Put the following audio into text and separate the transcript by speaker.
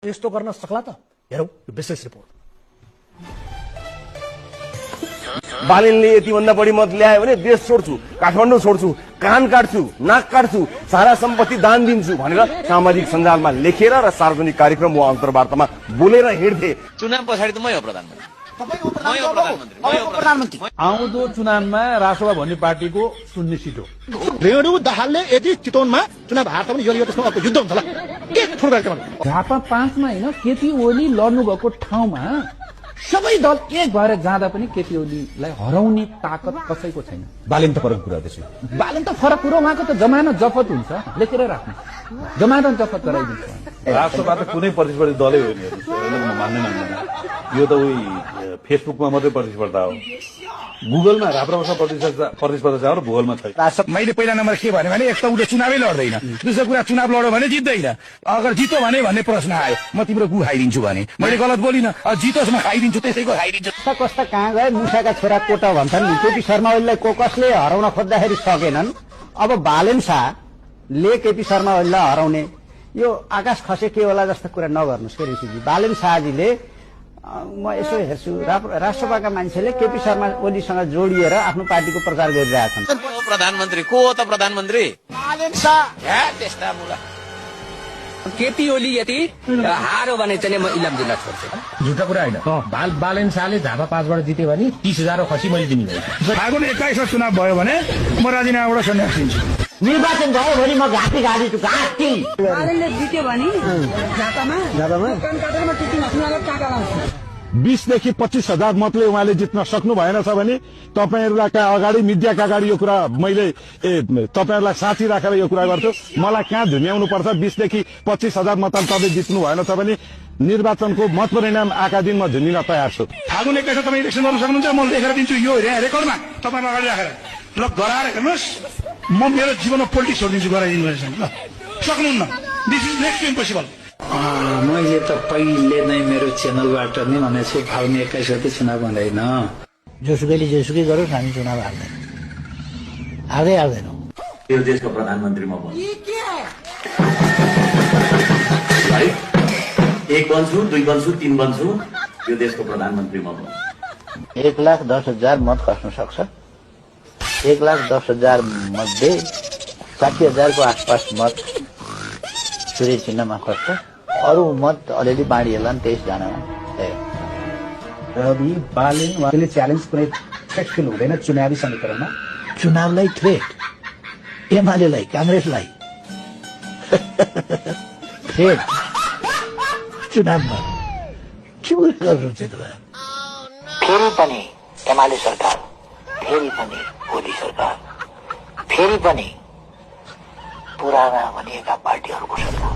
Speaker 1: यस्तो गर्न सक्ला त? हेरौँ यो विशेष रिपोर्ट।
Speaker 2: बालिनले यतिभन्दा बढी मत ल्यायो भने देश छोड्छु, काठमाडौँ छोड्छु, कान काट्छु, नाक काट्छु, सारा सम्पत्ति दान दिन्छु भनेर सामाजिक सञ्जालमा लेखेर र सार्वजनिक कार्यक्रम वा अन्तर्वार्तामा बोलेर हिँड्थे।
Speaker 3: चुनाव पछाडि त मै हो प्रधानमन्त्री।
Speaker 4: आउँदो चुनावमा रासोवा भन्ने पार्टीको सुन्ने सिट हो।
Speaker 5: रेणु दाहालले यदि चितवनमा चुनाव हार्छ भने यो त्यसमा अर्को युद्ध हुन्छ होला के ठुलो कार्यक्रम।
Speaker 6: झापा 5 मा हैन केपी ओली लड्नु भएको ठाउँमा सबै दल एक भएर जाँदा पनि केपी ओलीलाई हराउने ताकत कसैको छैन।
Speaker 4: बालेन त फरक कुरा त्यसो।
Speaker 6: बालन त फरक कुरो, उहाँको त जमानत जफत हुन्छ, लेखेर राख्नु, जमानत जफत गराइदिन्छ।
Speaker 4: राष्ट्रपा त कुनै प्रतिस्पर्धी दलै होइन, म मान्दैन। यो त उही फेसबुकमा मात्रै प्रतिस्पर्धा हो। गुगलमा राप्रपासँग प्रतिस्पर्धा छ र भूगोलमा छैन।
Speaker 5: मैले पहिला नम्बर के भने एक त उसले चुनावै लड्दैन, दोस्रो कुरा चुनाव लड्यो भने जित्दैन। अगर जित्यो भने भन्ने प्रश्न आयो, म तिम्रो गु खाइदिन्छु भने मैले गलत बोलिनँ, जितोस् म खाइदिन्छु, त्यसैको खाइदिन्छु।
Speaker 7: कस्ता कहाँ गए मुसाका छोरा कोटा भन्छन् नि। केपी शर्मा ओलीलाई कसले हराउन खोज्दाखेरि सकेनन्। अब बालेन शाहले केपी शर्मा ओलीलाई हराउने यो आकाश खसे के होला जस्तो कुरा नगर्नुहोस् के ऋषिजी। बालेन शाहजीले म यसो हेर्छु राष्ट्रसभाका मान्छेले केपी शर्मा ओलीसँग जोडिएर आफ्नो पार्टीको प्रचार गरिरहेछन्।
Speaker 3: प्रधानमन्त्री को हो त? प्रधानमन्त्री
Speaker 7: बालेन शाह
Speaker 3: त्यस्ता मुला।
Speaker 8: केपी ओली यदि हारो भने चाहिँ म इलाम जिल्ला छोड्छु।
Speaker 5: झुटा कुरा होइन।
Speaker 6: बालेन शाहले झापा 5 बाट जित्यो भने 30,000 खसी मैले दिनु भयो।
Speaker 5: फागुन 21 चुनाव भयो भने म राजीनामाबाट सन्यास लिन्छु।
Speaker 7: निर्वाचन भयो भने म घाँटी गाडिछु, घाँटी।
Speaker 9: बालेनले जित्यो भने झापामा
Speaker 5: 20 देखि 25,000 मतले उहाँले जित्न सक्नु भएन छ भने तपाईहरुलाई अगाडि मिडियाका अगाडि यो कुरा मैले तपाईहरुलाई साथी राखेर यो कुरा गर्छु। मलाई कहाँ धुन्याउनु पर्छ? 20 देखि 25,000 मतले तपाईँ जित्नु भएन छ भने निर्वाचनको मत परिणाम आका दिन म झुन्डिन तयार छु। फागुन 21 तपाईँ इलेक्सन गर्न सक्नुहुन्छ, म लेखेर दिन्छु यो रेकर्डमा तपाईँ अगाडि राखेर। ल गराएर हेर्नुहोस्, म मेरो जीवनमा पोलिटिक्स छोडिदिन्छु गराइदिनु भएछ ल सक्नुहुन्न। This is next to impossible.
Speaker 10: मैले त पहिले नै मेरो च्यानलबाट नै भनेको छु फागुन 21 गते चुनाव हुँदैन।
Speaker 7: जोसुकैले जेसुकै गरोस् हामी चुनाव हार्दैनौँ।
Speaker 2: यो देशको प्रधानमन्त्री म बन्छु। है 1 बन्छु, 2 बन्छु, 3 बन्छु, यो देशको प्रधानमन्त्री म बन्छु।
Speaker 7: 1,10,000 मत खस्न सक्छ। 1,10,000 मध्ये 60,000 को आसपास मत सूर्य चिन्हमा खस्छ। अरू मत अलिअलि बाँडिएला नि 23 जनामा।
Speaker 6: रवि बालेन उहाँले च्यालेन्ज कुनै थ्रेट फिल हुँदैन चुनावी समीकरणमा।
Speaker 7: चुनावलाई थ्रेट, एमालेलाई, कांग्रेसलाई थ्रेट चुनावमा के गर्नुहुन्छ तपाईँ? फेरि पनि एमाले सरकार, फेरि पनि मोदी सरकार, फेरि पनि पुराना भनिएका पार्टीहरूको सरकार।